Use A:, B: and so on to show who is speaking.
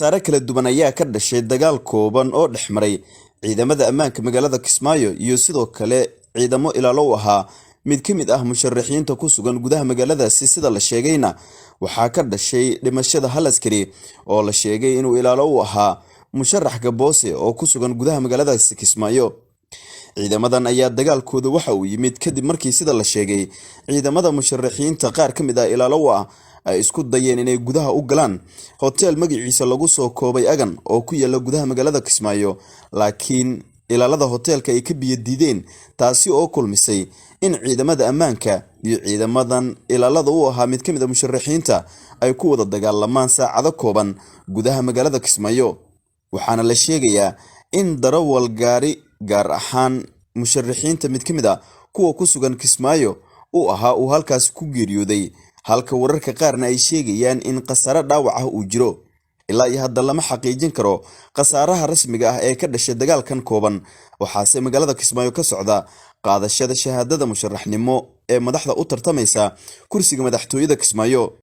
A: Khasaare kala duwan ayaa ka dhashay dagaal kooban oo dhex maray ciidamada ammaanka magaalada Kismaayo iyo sidoo kale ciidamo ilaalo u ahaa mid ka mid ah musharaxiinta ku sugan gudaha magaaladaasi. Sida la sheegayna, waxaa ka dhashay dhimashada hal askari oo la sheegay inuu ilaalo u ahaa musharax Gaboose oo ku sugan gudaha magaaladaasi Kismaayo. Ciidamadan ayaa dagaalkooda waxa uu yimid kadib markii, sida la sheegay, ciidamada musharaxiinta qaar ka mid ah ilaalo u ah ay isku dayeen inay gudaha u galaan hotel magaciisa lagu soo koobay Agan oo ku yaala gudaha magaalada Kismaayo, laakiin ilaalada hoteelka ay ka biyo diideen, taasi oo kulmisay in ciidamada ammaanka iyo ciidamadan ilaalada u ahaa mid ka mid a musharaxiinta ay ku wada dagaalamaan saacado kooban gudaha magaalada Kismaayo. Waxaana la sheegayaa in darawal gaari gaar ahaan musharaxiinta mid ka mid a kuwa ku sugan Kismaayo uu ahaa uu halkaasi ku geeriyooday, halka wararka qaarna ay sheegayaan in khasaare dhaawac ah uu jiro. Ilaa iyo hadda lama xaqiijin karo khasaaraha rasmiga ah ee ka dhashay dagaalkan kooban. Waxaase magaalada Kismaayo ka socda qaadashada shahaadada musharaxnimo ee madaxda u tartamaysa kursiga madaxtooyada Kismaayo.